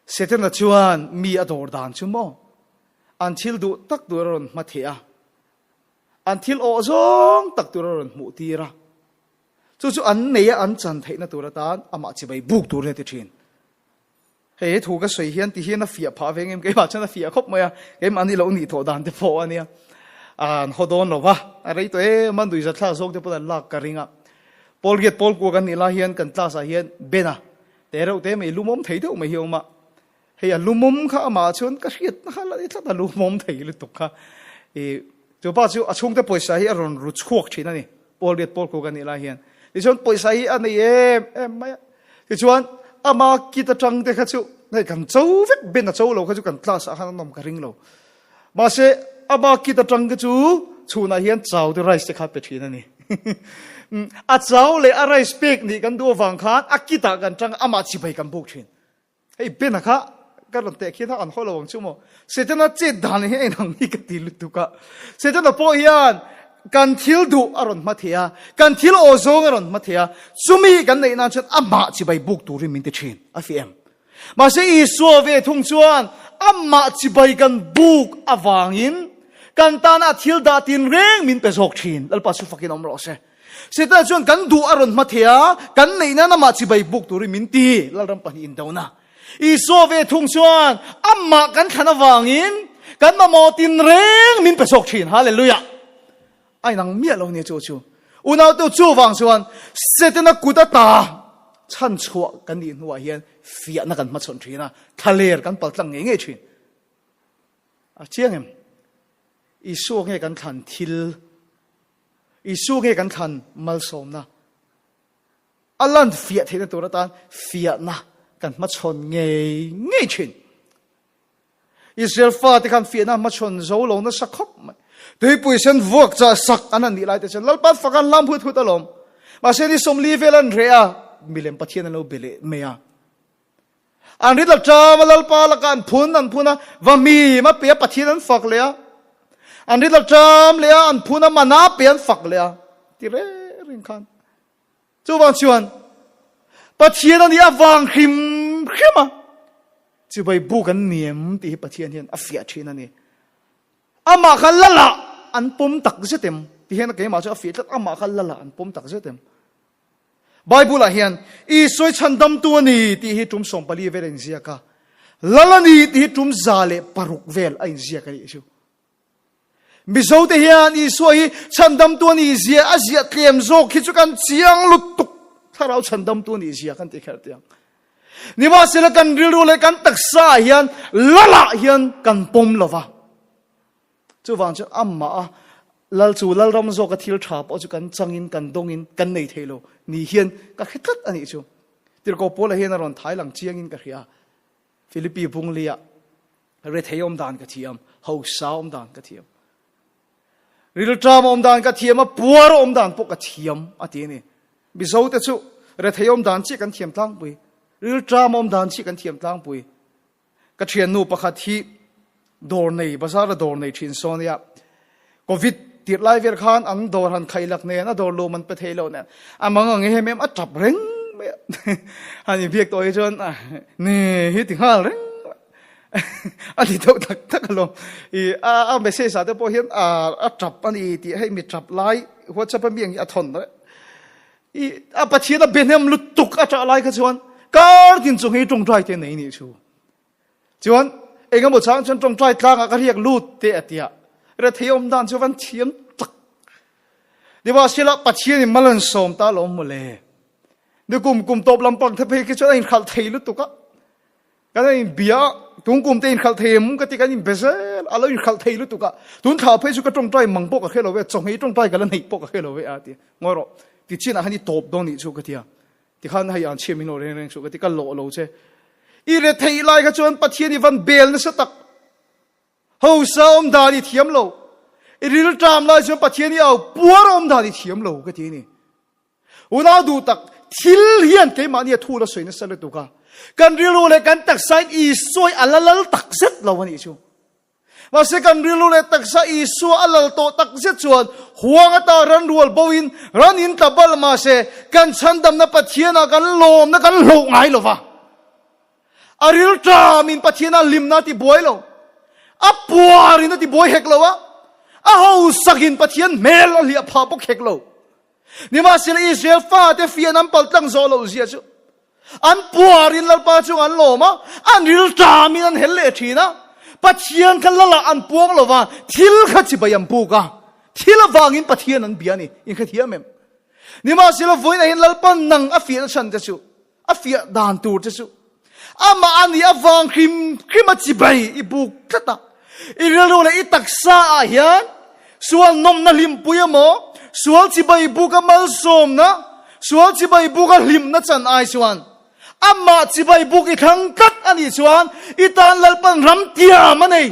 Setana chuan mi a dawr dan chu maw? An thil duh tak tur a rawn hma theh a. An thil awh zawng tak tur a rawn hmuh tir a, chu chu an nei a an chan theihna tur atan amah chibai buk tur a ti thin. Hei he thu ka sawi hian ti hian a fiah phah ve ngem keimah chuan a fiah khawp mai a, keimah ni lo nih thawh dan te pawh a nia. An haw dawn lo va, a rei tawh em a, nuihzat thlak zawk te pawh an lak ka ring a. Paul Riat Paul kua kan nih lai hian kan class ah hian Ben a te reuh te mai lumawm thei deuh mai hi a awm a, Hei a lumawm kha amah chuan ka hriat na kha la ni tlat a lumawm thei lutuk kha. I chupa chu a chhungte pawisa hi a rawn ru chhuak thin a ni. Pawl riat pawl kuk a nih lai hian. Tichuan pawisa hi a nei em em mai a. Tichuan ama kit atang te kha chu hei kan cho vek ben a cho lo kha chu kan class ah khan an awm ka ring lo. Mahse ama kit atang te chu chhunah hian chau te rice te kha pe thin a ni. A chau leh a rice pek nih kan duh avang khan a kit ah kan tang a amah chibai kan buk thin. Hei Bena kha ka rawn teh khian a an haw lo ang chu maw? Setana chet dan hi a inang hi ka ti lutuk a. Setana pawh hian kan thil duh a rawn hma thei a, kan thil aw zawng a rawn hma thei a, chumi kan neih nan chuan amah chibai buk turin min ti thin a fi em? Mahse Isua ve thung chuan amah chibai kan buk avangin kan tana a thil dah tinreng min pe zawk thin. Lalpa chu fakin awm rawh se. Setana chuan kan duh a rawn hma thei a, kan neih nan amah chibai buk turin min ti, Lalram pahnih indona. Isua ve thung chuan amah kan thlan avangin kan mamawh tinreng min pe zawk thin. Hallelujah! A inang miah lo nia chu chu. Unaute chuvang chuan Setana kut ata chhan chhuah kan nih hnuah hian fiahna kan hmachhawn thin a, thlaler kan paltlang ngei ngei thin. A chiang em? Isua nge kan thlan thil Isua nge kan thlan malsawmna a lan fiah theihna tur atan fiahna kan hmachhawn ngei ngei thin. Israel fate khan fiahna hmachhawn zo lo nasa khawp mai. Tuipui sen vuak chah sak an han nih lai te chuan Lalpa fak an lam hut hut alawm. Mahse ni sawmli vel an reh a, milem Pathian an lo be leh mai a. An rit la ṭam a, Lalpa lakah an phun an phun a, va mim a pe a, Pathian an fak leh a. An rit la ṭam leh a, an phun a, mana pe an fak leh a. Ti reng reng khan. Chuvang chuan, Pathian a nih avang hrim hrim a, chibai buk an ni em tih hi Pathian hian a fiah ṭhin a ni. Amah kha Lala an pawm tak zet em? Ti hian keimah chu a fiah tlat, amah kha Lala an pawm tak zet em? Bible-ah hian Isua hi chhandamtu a ni tih hi tum 14 vel a inziak a, Lal a ni tih hi tum 106 vel a inziak a nih chu. Mizote hian Isua hi chhandamtu a nih zia a ziah tlem zawk hi chu kan chiang lutuk. Thlarau chhandamtu a nih zia kan ti kher tiang. Nimahsela kan rilru leh kan taksa ah hian lalah hian kan pawm lo va. Chuvang chuan amah a lal chu lalram zawka thil tha pawh chu kan changin kan dawngin kan nei thei lo ni hian ka hre tlat a nih chu. Tirhkoh Paula hian a rawn thai lang chiangin ka hria. Philippi bunglia rethei awm dan ka thiam, hausa awm dan ka thiam. Rilṭam awm dan ka thiam a, puar awm dan pawh ka thiam a ti a ni. Mizo te chu rethei awm dan chiah kan thiam tlangpui. Rilṭam awm dan chiah kan thiam tlangpui. Ka thiannu pakhat hi dawr nei, bazar a dawr nei thin sawn nia. Covid tirh lai vel khan an dawr han khai lak nen, a dawr lum an pe thei lo nen, a mang ang em em a tap reng mai a. Han inbiak tawh hi chuan ne hi ti nghal reng mai a ni deuh tak tak alawm. I a a message ah te pawh hian a a tap a ni tih hei mi tap lai WhatsApp a mi ang hi a thawn reng. I a Pathian a be hnem lutuk a tah lai kha chuan kar tin chung hi tawngtai te nei nih chu. Chuan engemaw chang chuan tawngtai tlangah ka riak lut te a tia. Rethei awm dan chu van thiam tak. Nimahsela Pathian in mal an sawm ta lawm mawle. Ni kum kum tawp lampang te phei khi chuan a inkhalh thei lutuk a. Kan in bia tung kum te inkhalh thei em ka ti kan in be zel a lo inkhalh thei lutuk a. Tun thla phei chu ka tawngtai mang pawh ka hre lo ve, chawhmeh tawngtai ka la neih pawh ka hre lo ve a ti. Ngawi rawh, ti chinah khan i tawp dawn nih chu ka tia. Tikhan hei an chhiam in aw reng reng suh ka ti ka lawh lo che. I retheih lai kha chuan Pathian i van bel nasa tak. Hausa awm dan i thiam lo. I rilṭam lai chuan Pathian i au puar awm dan i thiam lo ka ti a ni. Unau duh tak thil hian keimahni a thu la sawi nasa lutuk a. Kan rilru leh kan taksa in Isua i a la lal tak zet lo a nih chu. Mahse kan rilru leh taksa Isua a lal tawh tak zet chuan huang ata ran rual bo in ran in tla bal mahse kan chhandamna Pathianah kan lawmna kan hloh ngai lo va. A rilṭam in Pathian a hlimna a ti buai lo. A puar in a ti buai hek lo a. A hausak in Pathian hmel a hliah phah bawk hek lo. Nimahsela Israel fate fian an paltlang zawh loh zia chu an puarin Lalpa chungah an lawm a, an rilṭamin an hel leh ṭhin a. Pathian kha lalah an puang lo va, thil kha chibai an buk a, thil avangin Pathian an bia a ni. Inhrethiam em? Nimahsela vawiinah hian Lalpa nang a fiahna chhan che chu A fiah dan tur che chu amah a nih avang hrim hrim a chibai i buk tlat a. I rilru leh i taksa ah hian sual nawmna hlimpui emaw, sual chibai buka malsawmna, sual chibai buka hlimna chan ai chuan amah chibai buk i thlang tlat a nih chuan i tan Lalpan ram tiam a nei.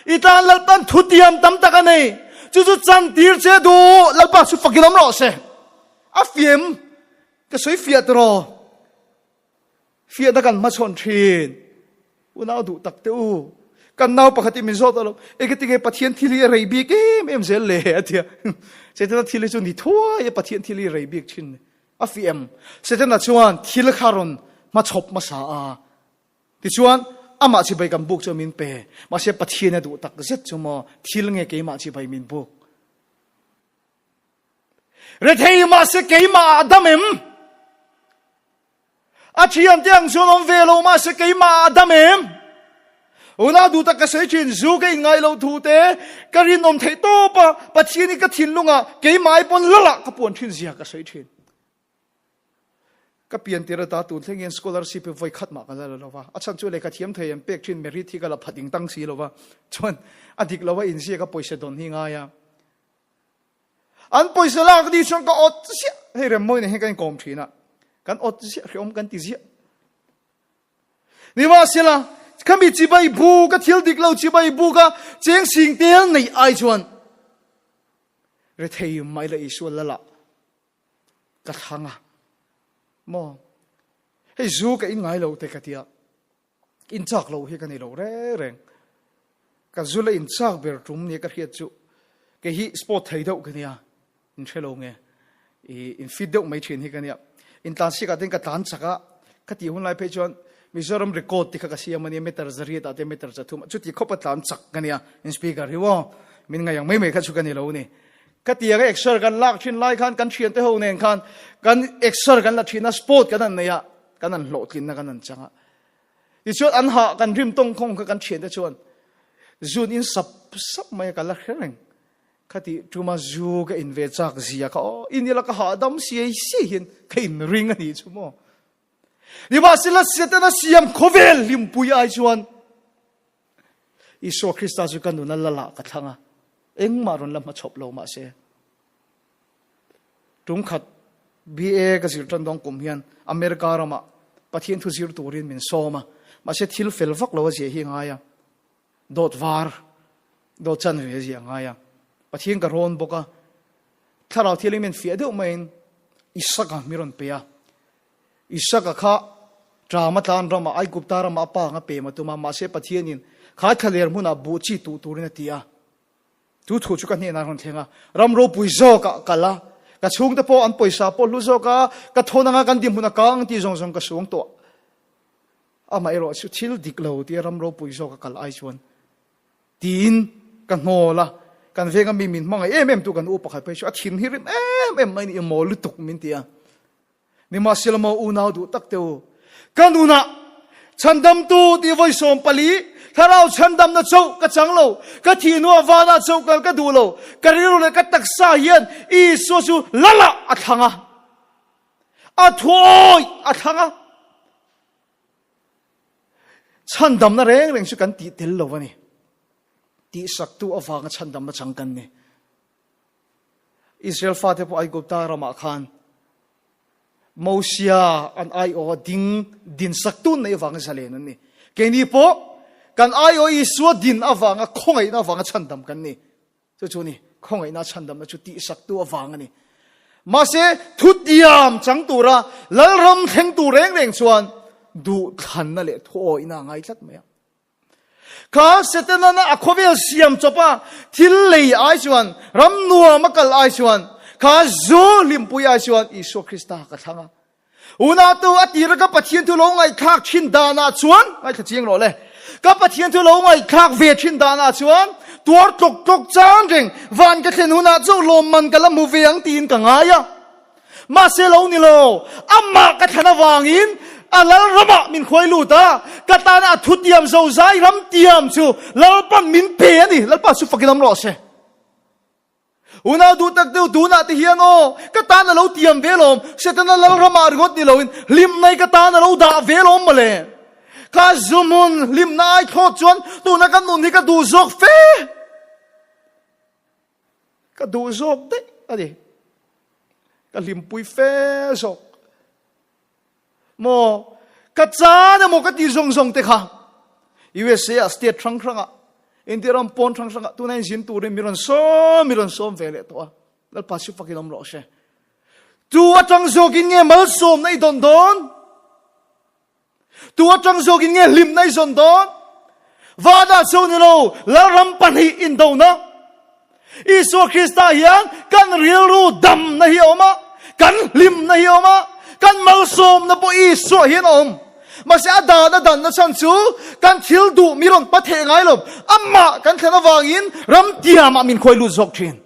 I tan Lalpan thutiam tam tak a nei. Chu chu chantir che duh Lalpa chu fakin awm rawh se. A fiam. Ka sawi fiah tiraw? Fiahna kan hmachhawn thin. Unau duh tak te u. Kan nau pakhat in min zawt alo, engati nge Pathian thil hi a rei bik em em zel le a tia. Setana thil hi chu ni thuai a Pathian thil hi rei bik thin a fiah em? Setana chuan thil kha rawn hmachhawp hmasa a. Tichuan amah chibai kan buk chu min pe. Mahse Pathian a duh tak zet chu maw thil nge keimah chibai min buk? Rethei mahse keimah ah a dam em? A thiante ang chuan awm ve lo mahse keimah ah a dam em? Unau duh tak ka sawi thin, zu ka inngai lo thu te ka rinawm theih tawp a, Pathian hi ka thinlungah keimah ai pawn lalah ka puan thin zia ka sawi thin. Ka pian tir ata tun thleng hian scholarship hi vawi khat mah ka la la lo va, a chhan chu lehkha thiam thei an pek thin merit hi ka la phat ing tang si lo va, chuan a dik lo a inziak a pawisa dawn hi ngai a. An pawisa lak ni chuan ka awt ziah. Hei Remmawi nen hian kan inkawm thin a, kan awt ziah hreawm kan ti ziah. Nimahsela, khami chibai bu ka thil dik lo chibai bu ka cheng sing tel nei ai chuan rethei mai la Isua lala ka thlang a. Maw? Hei zu ka in ngai lo te ka tia. In chak lo hi ka ni lo reng reng. Ka zu la in chak ber tum nia ka hriat chu kei hi sport thei deuh ka nia, in hre lo nge i in fit deuh mai thin hi ka nia. In tlan siak ah ten ka tlan chak a, ka tih hun lai phei chuan Mizoram record te kha ka siam a nia, meter zariat ah te meter zathum ah chuti khawp a tlan chak ka nia, in speaker hi aw min ngaih ang mai mai kha chu ka ni lo a ni. Ka ti ang a exer kan lak thin lai khan kan thiante ho nen khan kan exer kan la thin a, sport kan han nei a, kan han hlawhtlinna kan han chang a. Tichuan an hah kan rim tawng khawng kha kan thiante chuan zun in sap sap mai a ka la hre reng. Khati tuma zu ka in ve chak zia kha aw in ila ka hahdam siai siai hian ka in ring a nih chu maw. Nimahsela Setana siam khawvel hlimpui ai chuan Isua Krista chu ka nuna lala ka thlang a, engmah rawn la hmachhawp lo mahse. Tum khat BA ka zir tan dawng kum hian America ramah Pathian thu zir turin min sawm a, mahse thil fel vak lo a zia hi ngai a. Dawt var, dawt chanve a zia ngai a. Pathian ka rawn bawk a, Thlarau Thianghlim hian fiah deuh maiin Isaka mi rawn pe a. Isaka kha Ṭama tlan ramah, Aigupta ramah a pa anga pem a tum a, mahse Pathianin kha thlaler hmunah buh chi tuh turin a ti a. Chu thu chu ka hnenah a rawn thleng a, ram ropui zawkah kal a, ka chhungte pawh an pawisa pawh hlu zawk a, ka thawn anga kan dinhmun a kang tih zawng zawng ka suang tawh. Amaherawh chu thil dik lo tia ram ropui zawk a kal ai chuan tiin ka hnawl a, kan venga mi min hmangaih em em tu kan u pakhat phei chu a thin hi rim em em mai ni, i mawl lutuk min ti a. Nimahsela maw unau duh tak te u, ka nunah chhandamtu tih vawi 14 thlarau chhandamna chauh ka chang lo, ka thih hnuah vanah chauh kal ka duh lo, ka rilru leh ka taksa hian Isua chu lalah a thlang a, a thuawi a thlang a. Chhandamna reng reng chu kan tih tel lo a ni. Tihsaktu avanga chhandamna chang kan ni. Israel fate pawh Aigupta ramah khan Mosia an aiawha ding dinsaktu neih avanga zalen an ni. Keini pawh kan aiawh Isua din avanga khawngaihna avanga chhandam kan ni. Chu chu ni, khawngaihna chhandamna chu tihsaktu avang a ni. Mahse, thutiam chang tura Lalram thlengtu reng reng chuan duhthlanna leh thuawihna a ngai tlat mai a. Kha Setana'n a khawvel siam chawp a thil lei ai chuan, ram nuam a kal ai chuan, kha zu hlimpui ai chuan Isua Krista ka thlang a. Unautu a tira ka Pathian thu lo ngaihthlak thin danah chuan, ngaithla chiang rawh le, ka Pathian thu lo ngaihthlak ve thin danah chuan tuar tlawk tlawk chan reng van ka thlen hunah chauh lawmman ka la hmu ve ang tiin ka ngai a. Mahse lo ni lo, amah ka thlan avangin a Lalramah min khuai lut a, ka tana a thutiam zozai ramtiam chu Lalpan min pe a ni. Lalpa chu fakin awm rawh se. Unau duh tak deuh tunah te hian aw, ka tan a lo tiam ve lawm, Setana Lalramah ringawt ni loin hlimna hi ka tan a lo dah ve lawm mawle. Ka zuhmun hlimna ai thlawt chuan tuna ka nun hi ka duh zawk fe. Ka duh zawk daih a ni. Ka hlimpui fe zawk. Maw, ka chan emaw ka ti zawng zawng te kha. USA ah state hrang hrang ah, India ram pawn hrang hrang ah tuna in zin turin mi rawn sawm, mi rawn sawm ve leh tawh a. Lalpa chu fakin awm rawh se. Tu atang zawkin nge malsawmna i dawn dawn? Tu atang zawkin nge hlimna i zawn dawn? Vanah chu ni lo, Lalram pahnih indona. Isua Krista hian kan rilru damna hi a awm a, kan hlimna hi a awm a, kan malsawmna pawh Isua hian a awm. Mahse a dan a danna chhan chu kan thil duh mi rawn hmatheh ngai lo, amah kan thlen avangin ramtiamah min khuai lut zawk thin.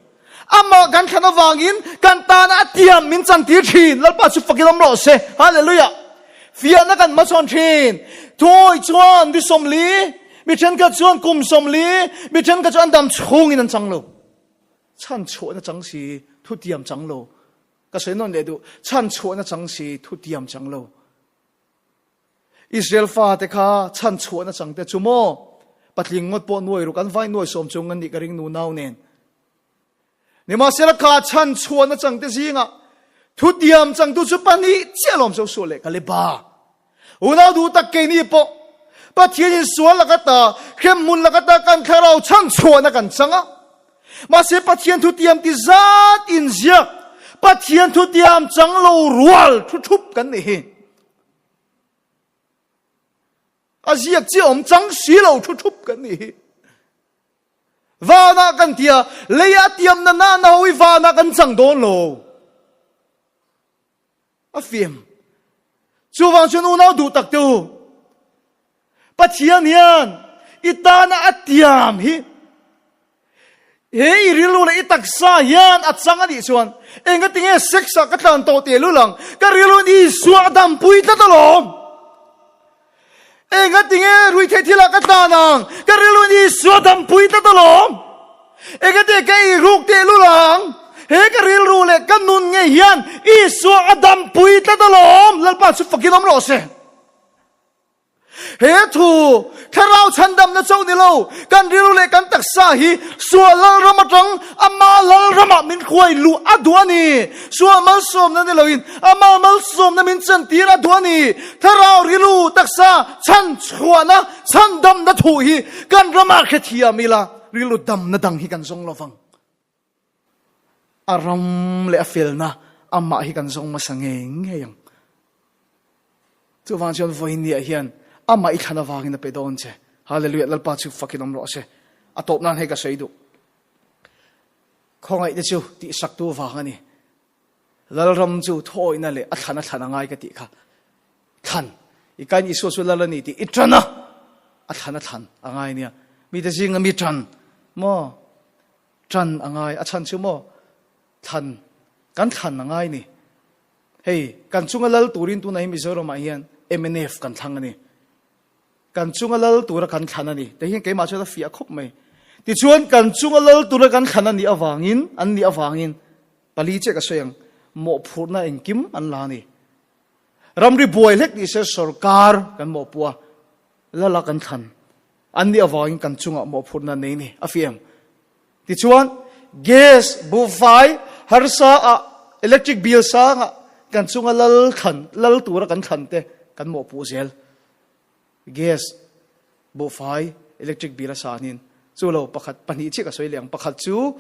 Amah kan thlan avangin kan tana a tiam min chantir thin. Lalpa chu fakin awm rawh se. Hallelujah. Fiahna kan hmachhawn thin. Thuawi chuan ni 40, mi thenkhat chuan kum 40, mi thenkhat chuan an dam chhungin an chang lo. Chhan chhuahna chang si, thu tiam chang lo. Ka sawi nawn leh duh. Chhan chhuahna chang si, thu tiam chang lo. Israel fate kha chhan chhuahna chang te chu maw? Patling ngawt pawh nuai ruk an vai nuai sawm chung an nih ka ring nunau nen. Nimahsela kha chhan chhuahna chang te zingah thutiam changtu chu pahnih chiah lawm Joshua leh Kaleba. Unau duh tak keini pawh Pathianin sual laka ta, hremhmun laka ta kan thlarau chhan chhuahna kan chang a. Mahse Pathian thutiam ti zat inziak Pathian thutiam chang lo rual thu thup kan nih hi. A ziak chiah awm chang si lo thu thup kan nih hi. Vanah kan tia, lei a tiam na na na ho hi vanah kan chang dawn lo. A fiam. Chuvang chuan unau duh tak te u, Pathian hian i tana a tiam hi he i rilru leh i taksa hian a chang a nih chuan engatinge sex ah ka tlan tawh teh lul ang, ka rilru in Isua a dampui tlat alawm. Engatinge ruihtheih thil ah ka tlan ang, ka rilru in Isua dampui tlat alawm. Engati ka ei ruk teh lul ang? He ka rilru leh ka nun ngei hian Isua a dampui tlat alawm. Lalpa chu fakin awm rawh se. He thu, thlarau chhandamna chauh ni lo, kan rilru leh kan taksa hi sual lalram atang ama lalramah min hruai luh a duh a ni. Sual malsawmna ni loin ama malsawmna min chantir a duh a ni. Thlarau rilru taksa chhanchhuahna, chhandamna thu hi kan ramah hrethiam ila, rilru damna dang hi kan zawng lo vang. A ram leh a felna amah hi kan zawng hmasa ngei ngei ang. Chuvang chuan vawinia hian amah i thlan avangin a pe dawn che. Hallelujah, Lalpa chu fakin awm rawh se. A tawp nan hei ka sawi duh. Khawngaihna chu tihsaktu vang a ni. Lalram chu thuawihna leh a thlan a thlan a ngai ka tih kha. Thlan. I kain Isua chu Lal a ni tih i ṭan a, a thlan a thlan a ngai nia. Mite zinga mi ṭan maw? Ṭan a ngai. A chhan chu maw? Thlan. Kan thlan a ngai ni. Hei, kan chunga lal turin tunah hi Mizoramah hian mnf kan thlang a ni. Kan chunga lal tura kan thlan a ni. Teh hian keimah chuan a fiah khawp mai. Tichuan kan chunga lal tura kan thlan a nih avangin, an nih avangin pali chiah ka sawi ang, mawhphurhna engkim an la a ni. Ramri buai hlek ni se sorkar kan mawhpuh a, lala kan thlan an nih avangin kan chungah mawhphurhna an nei a ni, a fiah em? Tichuan, gas, buhfai, harsa ah, electric bill sangah kan chunga lal thlan, lal tura kan thlan te kan mawhpuh zel. Gas, buhfai, electric bill a sanin chu lo pakhat pahnih chiah ka sawi leh ang. Pakhat chu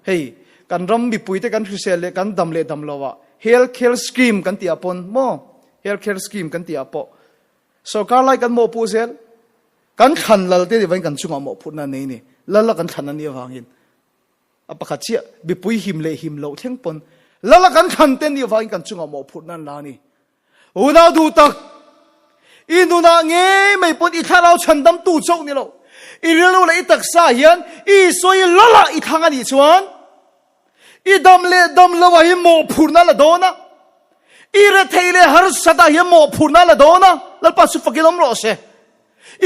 hei kan ram mipui te kan hrisel leh kan dam leh dam lo ah health care scheme kan tih ah pawn maw health care scheme kan tih ah pawh sorkar lai kan mawhpuh zel kan thlan lal te ni vain kan chungah mawhphurhna an nei ni lal a kan thlan an nih avangin a pakhat chiah mipui him leh him loh thleng pawn lal a kan thlan te ni avangin kan chungah mawhphurhna an la a ni. Unau duh tak, i nunah ngei mai pawn i thlarau chhandamtu chauh ni lo, i rilru leh i taksa hian Isua i lalah i thlang a nih chuan i dam leh dam loah hi mawhphurhna la dawn a, i rethei leh harsatah hian mawhphurhna la dawn a, Lalpa chu fakin awm rawh se.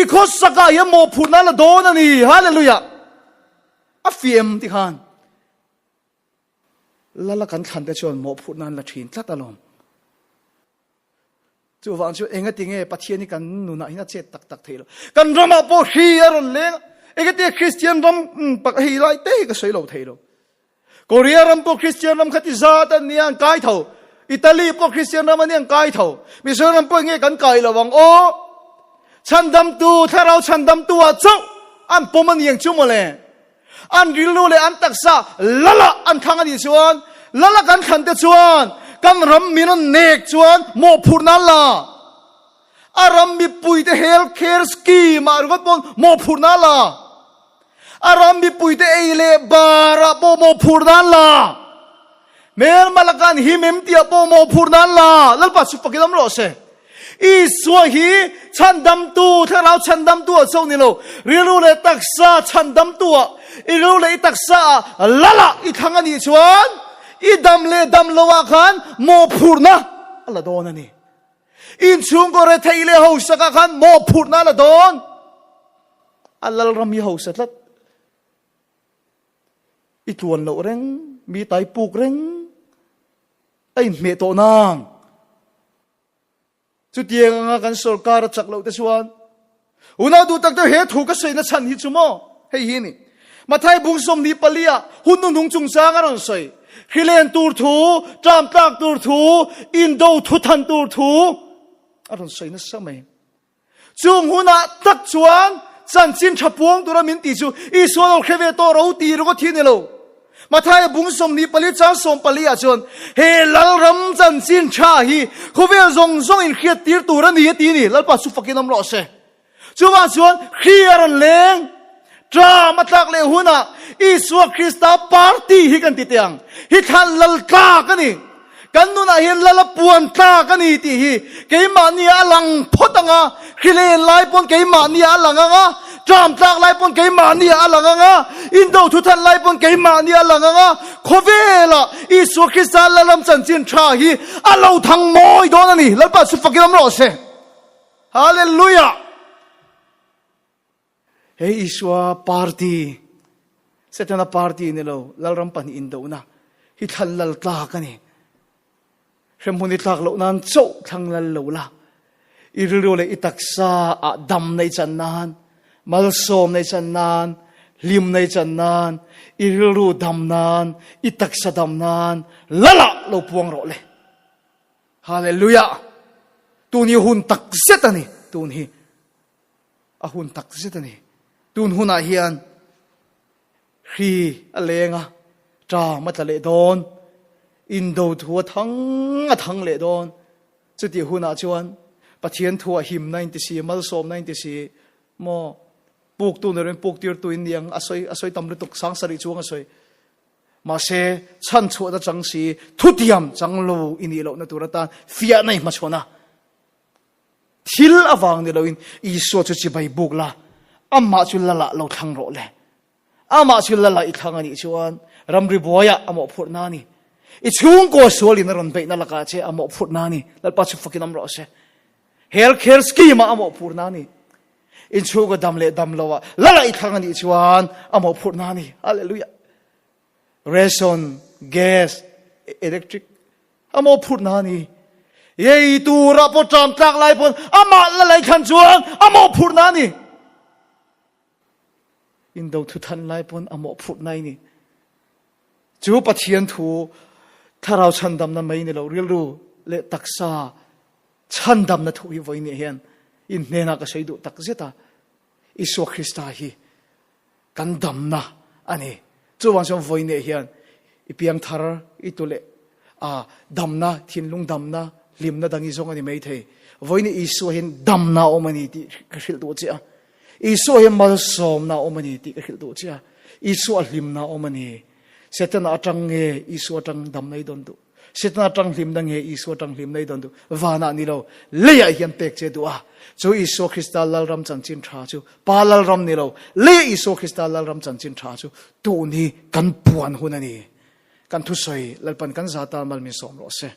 I khawsakah hian mawhphurhna la dawn a ni. Hallelujah! A fiam ti khan. Lala kan thlan te chuan mawhphurh nan la thin tlat alawm. Chuvang chu engati nge Pathian hi kan nunah hian a chet tak tak thei lo. Kan ramah pawh hri a rawn leng a, engati nge Kristian ram pak hei lai te hi ka sawi lo thei lo. Korea ram pawh Kristian ram kha ti zat a nia an kai tho. Italy pawh Kristian ram a nia an kai tho. Mizoram pawh enge kan kai lo ang aw. Chhandamtu, thlarau chhandamtu ah chauh an pawm a ni ang chu mawle. An rilru leh an taksa lala an thlang a nih chuan, lala kan thlan te chuan kan ram min rawn nek chuan mawhphurhna an la. A ram mipuite health care scheme ah ringawt pawn mawhphurhna a la. A ram mipuite ei leh bar ah pawh mawhphurhna an la. Hmelma laka an him em tih ah pawh mawhphurhna an la. Lalpa chu fakin awm rawh se. Isua hi chhandamtu, thlarau chhandamtu ah chauh ni lo, rilru leh taksa chhandamtu ah, i rilru leh i taksa ah lal ah i thlang a nih chuan i dam leh dam lo ah khan mawhphurhna a la dawn a ni. Inchhungkaw retheih leh hausak ah khan mawhphurhna a la dawn. A lalram hi hausa tlat. I tluan loh reng, mi tai puk reng. A inhmeh tawh nang. Chutiang anga kan sorkar a chak loh te chuan unau duh tak deuh he thu ka sawi na chhan hi chu maw hei hi ni. Mathai bung 24 ah hun hnuhnung chungchang a rawn sawi. Hrilen tur thu, ṭam tlak tur thu, indo thu than tur thu a rawn sawi nasa mai. Chung hunah tak chuan chanchin tha puang tura min tih chu Isua lo hre ve tawh ro tih ringawt hi a ni lo. Mathaia bung 24 chang 14 ah chuan he Lalram chanchin tha hi khawvel zawng zawng in hriat tir tur a ni a ti a ni. Lalpa chu fakin awm rawh se. Chuvang chuan hri a rawn leng. Ṭam a tlak leh hunah Isua Krista party hi kan ti teh ang. Hi thlan lal tlak a ni. Kan nunah hian lal a puan tlak a ni tih hi keimahni ah a lang phawt ang a, hrilen lai pawn keimahni ah a lang ang a, ṭam tlak lai pawn keimahni ah a lang ang a, indo thuthan lai pawn keimahni ah a lang ang a, khawvelah Isua Krista Lalram chanchin ṭha hi a lo thang mawi dawn a ni. Lalpa chu fakin awm rawh se. Hallelujah! He Isua party. Setana party ni lo, Lalram pahnih indona hi thlan lal tlak a ni. Hremhmun i tlak loh nan chauh thlang lal lo la, i rilru leh i taksa ah dam nei chan nan, malsawm nei chan nan, hlim nei chan nan, i rilru dam nan, i taksa dam nan lalah lo puang rawh le. Hallelujah! Tun hi hun tak zet a ni, tun hi a hun tak zet a ni. Tun hunah hian Hri a leng a, ṭam a tla leh dawn, indo thu a thang a thang leh dawn. Chutih hunah chuan Pathian thu a himna in ti si, malsawmna in ti si, maw puktu ni loin puktirtu in ni ang, a sawi a sawi tam lutuk, sang sarih chuang a sawi. Mahse, chhanchhuahna chang si, thutiam chang lo i nih lohna tur atan fiahna i hmachhawn a. Thil avang ni loin Isua chu chibai buk la, amah chu lalah lo thlang rawh le. Amah chu lalah i thlang a nih chuan ramri buaiah a mawhphurhna a ni. I chhungkaw sualin a rawn beihna lakah che a mawhphurhna a ni. Lalpa chu fakin awm rawh se. Health care scheme-ah a mawhphurhna a ni. In chhungkaw dam leh dam loah lalah i thlang a nih chuan a mawhphurhna a ni. Hallelujah. Ration, gas, electric a mawhphurhna a ni. Ei turah pawh ṭam tlak lai pawn amah la lei thlan chuan a mawhphurhna a ni. Indo thu than lai pawn a mawhphurhna i ni. Chu Pathian thu thlarau chhandamna mai ni lo rilru leh taksa chhandamna thu hi vawiin hian in hnenah ka sawi duh tak zet a. Isua Krista hi kan damna a ni. Chuvang chuan vawiin hian i piangthar i tu leh a damna, thinlung damna, hlimna dang i zawng a ni maithei. Vawiin Isua hian damna a awm a ni tih ka hrilh duh che a. Isua hian malsawmna a awm a ni tih ka hrilh duh che a. Isua hlimna a awm a ni. Setana atang nge Isua atang damna i dawn duh? Setana atang hlimna nge Isua atang hlimna i dawn duh? Vanah ni lo, leiah hian pek che duh a. Chu Isua Krista Lalram chanchin tha chu Pa Lalram ni lo, leiah Isua Krista Lalram chanchin tha chu tun hi kan puan hun a ni. Kan thusawi Lalpan kan zata mal min sawm rawh se.